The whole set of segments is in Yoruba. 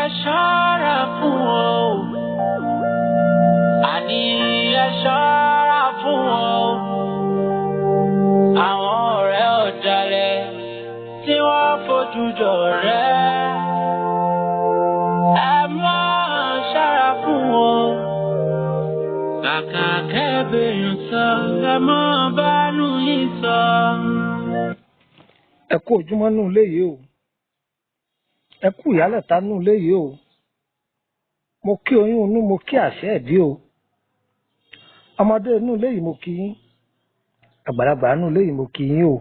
Ẹ ṣọ́ra fún wọn o. Àní ẹ ṣọ́ra fún wọn o. Àwọn ọ̀rẹ́ ọ̀dàlẹ̀ tí wọ́n fojú jọ rẹ́. Ẹ máa ṣọ́ra fún wọn. Kàkà kẹ́bẹ̀yàn sọ, ẹ máa bánú yín sọ. Ẹ kú ojúmọ́ nù léyìí o. Ẹ kú ìyálẹ̀ta nù léyìí o. Mo kí oyún inú, mo kí àṣẹ ẹ̀dí o. Ọmọdé inú léyìí mo kí yín. Àgbàlagbà inú léyìí mo kí yín o.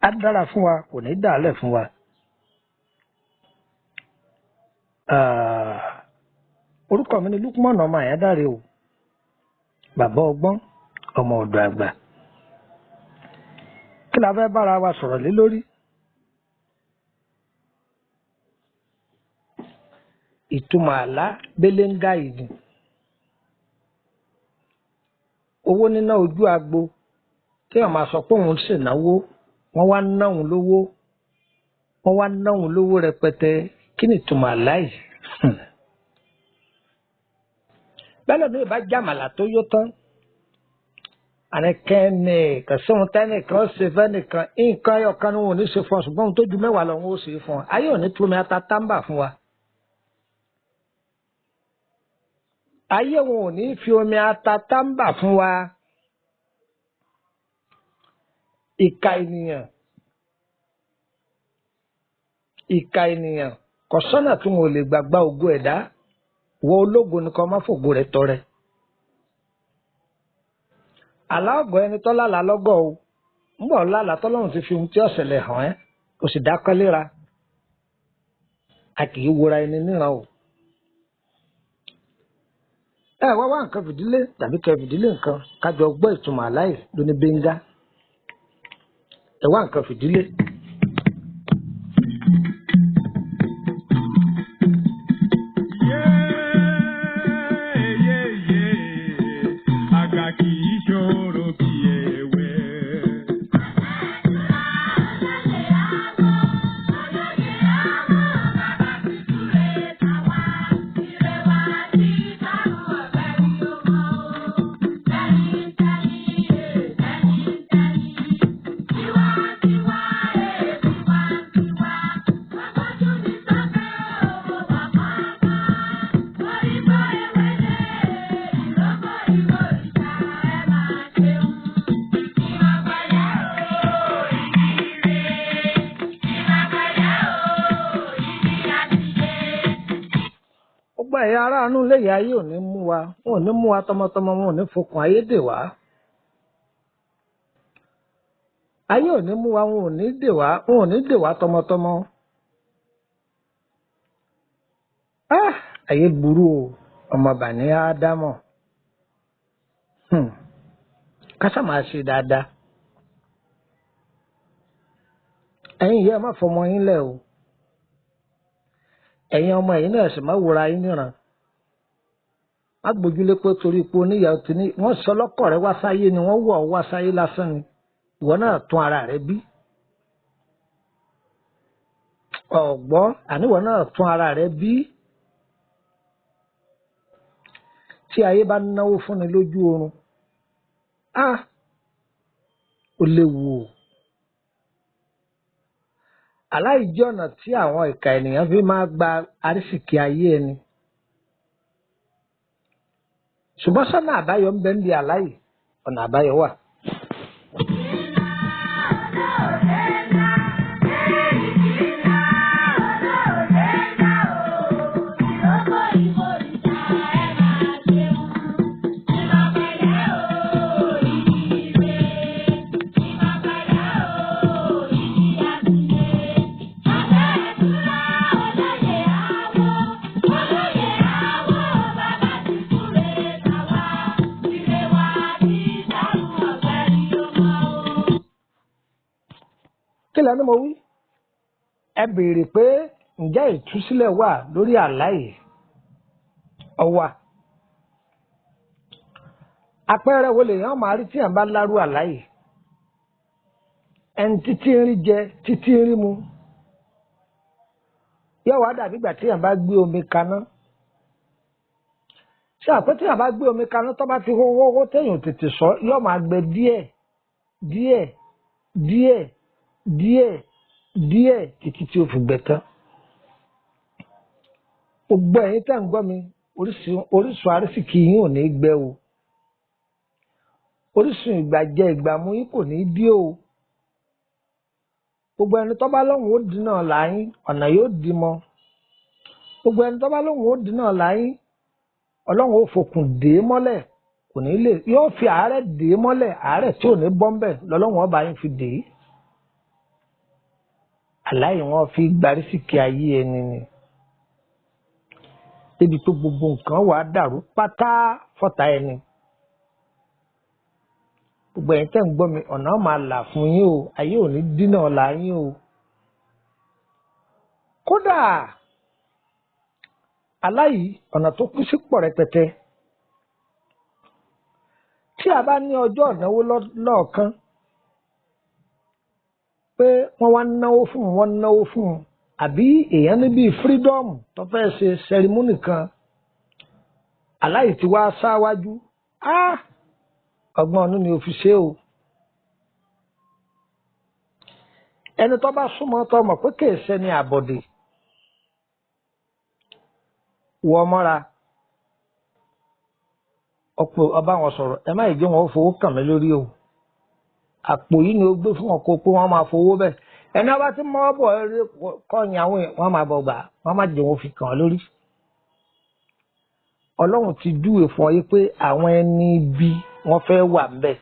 Á dára fún wa, kò ní dàálẹ̀ fún wa. Orúkọ mi ni Lukman ọmọ Àyádáre o. Bàbá ọgbọ́n, ọmọ ọ̀dọ̀ àgbà. Kí la fẹ́ bára wa sọ̀rọ̀ lé lórí? Ìtumọ̀ àlá belenga ìdùn. Owó níná ojú agbo, kéèyàn máa sọ pé òun ń ṣènáwó, wọ́n wá ná òun lówó, wọ́n wá ná òun lówó rẹpẹtẹ. Kí ni ìtumọ̀ àlá yìí? Bẹ́ẹ̀ lómi ìbá jàmàlà tó yó tán, àníkẹ́ni kò sóhun tẹ́nìkan ṣe fẹ́nìkan, nǹkan ẹyọ kan ni wọn ò ní ṣe fún ọ, ṣùgbọ́n ohun tó ju mẹ́wàá lọ wọn ó ṣe fún ọ. Ayé ò ní tú omi ata táǹbà fún wa. Ayé wọn ò ní fi omi ata táǹbà fún wa. Ìkà ènìyàn, ìkà ènìyàn kò sọ́nà tí wọn ò lè gbàgbá ògo ẹ̀dá. Wọ ológo nìkan má fògo rẹ̀ tọrẹ. Àlá ọ̀gọ̀ ẹni tọ́ lálàá lọ́gọ̀ o. Ńgbọ̀ lálàá tọ́lọ́run ti fi ohun tí ọ̀sẹ̀lẹ̀ hàn ẹ́, o sì dákọ́ léra. A kì í wora ẹni níran o. Ẹ wá wá nǹkan fìdílé tàbí kẹ fìdílé nǹkan kájọ gbọ́ ìtumọ̀ àlá yìí lóní bẹ́ńgá. Ẹ wá nǹkan fìdílé. Àgbà kì í ṣòro bí èwe. Gbogbo ẹ̀yà aráàánú léyìí ayé ò ní mú wa, wọn ò ní mú wa tọmọtọmọ, wọn ò ní fokùn ayé dè wá. Ayé ò ní mú wa, wọn ò ní dè wá, wọn ò ní dè wá tọmọtọmọ. Ah! Ayé burú o, ọmọ bàní Ádámọ̀. Ká sá máa ṣe dáadáa. Ẹ̀yin ìyá, ẹ má fọmọ yín lẹ̀ o. Ẹ̀yin ọmọ ẹ̀yin náà sì má wòra yín níran. Má gbójúlé pé torí pé oníyàwó ti ní wọ́n sọ lọ́kọ̀ rẹ wá sáyé ni wọ́n wọ̀ ọ́ wá sáyé lásán ni. Ìwọ náà tún ara rẹ bí. Ọ̀gbọ́ àníwọ̀ náà tún ara rẹ bí. Tí ayé bá náwó fúnni lójú oorun, á ó léwu o. Aláìjẹ́ ọ̀nà tí àwọn ìkà ènìyàn fi máa gba arísìkí ayé ẹni. Ṣùgbọ́n sọ́nà àbáyọ ń bẹ ń bi àláyè, ọ̀nà àbáyọ wà. Kí lẹ́nu mo wí? Ẹ béèrè pé ǹjẹ́ ìtúsílẹ̀ wà lórí àlá yìí? Ọ̀wà. Àpẹẹrẹ wo lèèyàn máa rí tí èèyàn bá lárú àlá yìí? Ẹni títí ń rí jẹ, títí ń rí mu. Yóò wá dàbí ìgbà tí èèyàn bá gbé omi kaná. Ṣé àpé tí èèyàn bá gbé omi kaná tó bá ti hó hó hó téèyàn tètè sọ, yóò máa gbẹ díẹ̀ díẹ̀ díẹ̀ díẹ̀ díẹ̀ títí tí ó fi gbẹ tán. Gbogbo ẹ̀yin tẹ́ ń gbọ́ mi, orísun àrísìkí yín ò ní gbẹ o. Orísun ìgbàjẹ ìgbàmú yín kò ní dí o. Gbogbo ẹni tó bá lóhùn ó dínà láyín, ọ̀nà yóò dí mọ́. Gbogbo ẹni tó bá lóhùn ó dínà láyín, Ọlọ́run ó fòkùn dè é mọ́lẹ̀, kò ní lè, yóò fi àárẹ̀ dè é mọ́lẹ̀, àárẹ̀ tí ò ní bọ́m̀bẹ̀ lọ́lọ́run ọba yín fi dè é. Àláì wọn fi gbarísìkí ayé ẹni ni. Débi pé gbogbo nǹkan wàá dàrú pátá fọ́tá ẹni. Gbogbo ẹ̀yin tẹ́ ń gbọ́ mi, ọ̀nà máa là fún yín o, ayé ò ní dínà ọ̀la yín o. Kódà aláyìí ọ̀nà tó kú sí pọ̀ rẹpẹtẹ. Tí a bá ní ọjọ́ ìnáwó lọ́ọ̀kan pé wọ́n wá náwó fún un, wọ́n náwó fún un, àbí èèyàn ní bíi freedom tó fẹ́ ṣe sẹrimónì kan, aláyìí ti wá sáwájú. Ọgbọ́n ọdún ni o fi ṣe o. Ẹni tó bá súnmọ́ tó mọ̀ pé kìí ṣẹni àbọ̀dè, wọ mọ́ra, ọ̀pọ̀ ọba wọn sọ̀rọ̀, ẹ má yìí jẹ́ wọn ó fowó kàn mí lórí o. Àpò yìí ni ó gbé fún wọn kó pé wọ́n máa fowó bẹ́ẹ̀. Ẹni ọba tí mọ́ bọ̀ kọ́yìn àwọn èèyàn, wọ́n máa bọ̀ gbà, wọ́n má jẹ́ wọn fi kàn án lórí. Ọlọ́run ti júwe fún ọ yìí pé àwọn ẹni ibi wọ́n fẹ́ wà ńbẹ̀.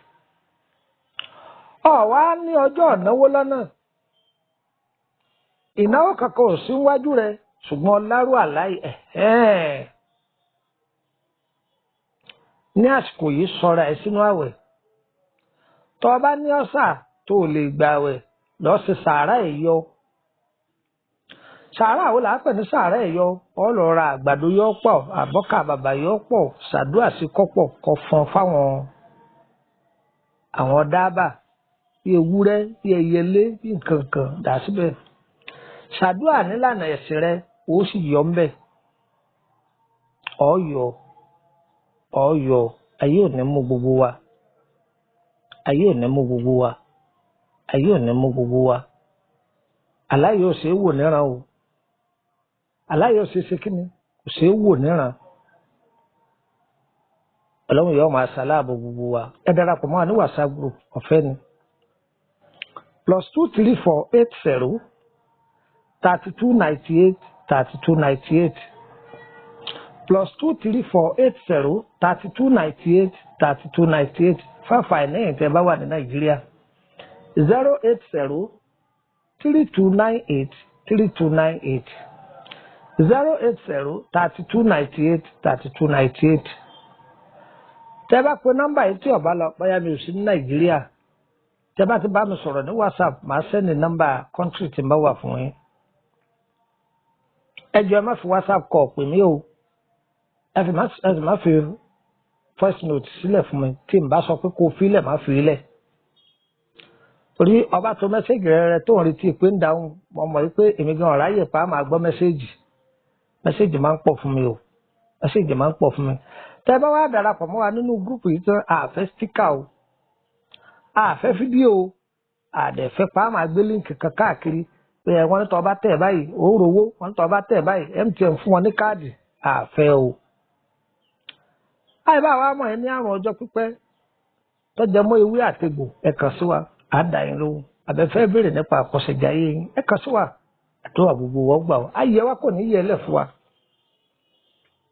Ó wá ní ọjọ́ ìnáwó lọ́nà. Ìnáwó kankan ò sí níwájú rẹ, ṣùgbọ́n lárú àláì ní àsìkò yìí sọra ẹ sínú àwẹ̀. Tó o bá ní ọ̀sà tó o lè gbà àwẹ̀, lọ ṣe sàárà ẹ̀yọ. Sàárà wo là á pè ní sàárà ẹ̀yọ? Ọ lọ ra àgbàdo yọ pọ̀, àbọ́kà bàbà yọ pọ̀, ṣàdúrà sí kọ́pọ̀ kọ fọn fáwọn àwọn dábà bí ewúrẹ́, bí ẹyẹlé, bí nǹkan kan dà síbẹ̀. Ṣàdúrà nílànà ẹ̀sìn rẹ, ó sì yọ ńbẹ̀. Ọ̀yọ́ ọ̀yọ́ ayé ò ní mú gbogbo wa. Ayé ò ní mú gbogbo wa. Ayé ò ní mú gbogbo wa. Aláyé ò ṣe é wò níran o. Aláyé ò ṣe é ṣe kí ni? Kò ṣe é wò níran. Ọlọ́run yóò máa ṣàláàbò gbogbo wa. Ẹ darapọ̀ mọ́ wa ní WhatsApp group, ọ̀fẹ́ ni. +234 80 32 98 32 98 +234 80 32 98 32 98. Fáfáì náà tẹ́ bá wà ní Nàìjíríà, 080 3298 3298 080 32 98 32 98. Tẹ́ bá pe nọ́mbà yìí tí ó bá lọ, bóyá mi ò sí ní Nàìjíríà, tẹ́ bá ti bá mi sọ̀rọ̀ ní WhatsApp, màá sẹ́ni nọ́mbà kọ́ńtírì tí ń bá wà fún yín. Ẹ jọ̀ọ́ ẹ má fi WhatsApp call pè mí o. Ẹ sì má fi voice note sílẹ̀ fún mi. Tí n bá sọ pé kó filẹ̀, má fi ilẹ̀. Torí ọba tó mẹ́sẹ̀gì rẹ tó ń retí pé ń dáhùn, mo mọ̀ pé èmi gan ọ̀ráyè pa máa gbọ́ mẹ́sẹ̀gì. Mẹ́sẹ̀gì máa ń pọ̀ fún mi o. Mẹ́sẹ̀gì máa ń pọ̀ fún mi. Tẹ́ bá wá darapọ̀ mọ́ wa nínú gúrùpù yìí tán, àfẹ́ stíkà o, àfẹ́ fídíò o, àdẹ̀fẹ́ pa máa gbé líǹkì kan káàkiri pé wọ́n ní tó bá tẹ̀ báyìí ó rówó, wọ́n ní tó bá tẹ̀ báyìí MTN fún wọn ní káàdì, àfẹ́ o. Àìbá wa mọ̀ ẹ́ ní àrùn ọjọ́ pípẹ́ tó jẹ mọ́ ewé àtegbò, ẹ kàn sí wa, á dà yín lóhùn. Àbẹ̀fẹ́ béèrè nípa àkọsẹ̀jáyé yín, ẹ kàn sí wa, àdúrà gbogbo wọ́n gbà wá. Ayé wa kò ní yẹ ẹlẹ̀ fún wa.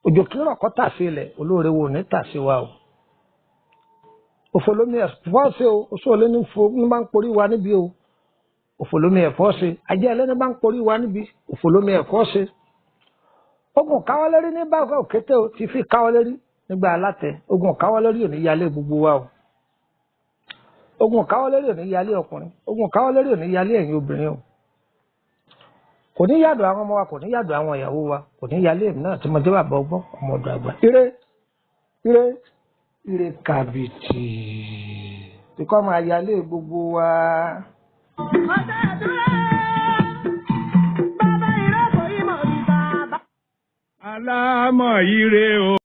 Òjò kí rọ̀ kọ́ tà sí ilẹ̀, olóore wo ní tà sí wa o. Òfòlómi ẹ̀fọ́ ṣe o, oṣù olé ní bá ń porí wa níbi o. Òfòlómi ẹ̀fọ́ ṣe, ajé ẹlẹ́ni bá ń porí wa níbi, òfòlómi ẹ̀fọ́ ṣe. Ogun káwọ́lérí ní báwọ̀ òkété o, ti fi káwọ́lérí nígbà alátẹ. Ogun káwọ́lérí ò ní yálé gbogbo wa o. Ogun káwọ́lérí ò ní yálé ọkùnrin, ogun káwọ́lérí ò ní yálé ẹ̀yin obìnrin o. Kò ní yàdọ̀ àwọn ọmọ wa, kò ní yàdọ̀ àwọn ìyàwó wa, kò ní yálé èmi náà tí mo jẹ́ bàbá ọgbọ́n ọmọ ọ̀dọ̀ àgbà. Ire ire ire kàbìtì tí kò máa yálé gbogbo wa. Ọ̀sẹ̀ àdúrà bàbá ìrọ́pò ìmọ̀. Alámọ̀ ire o.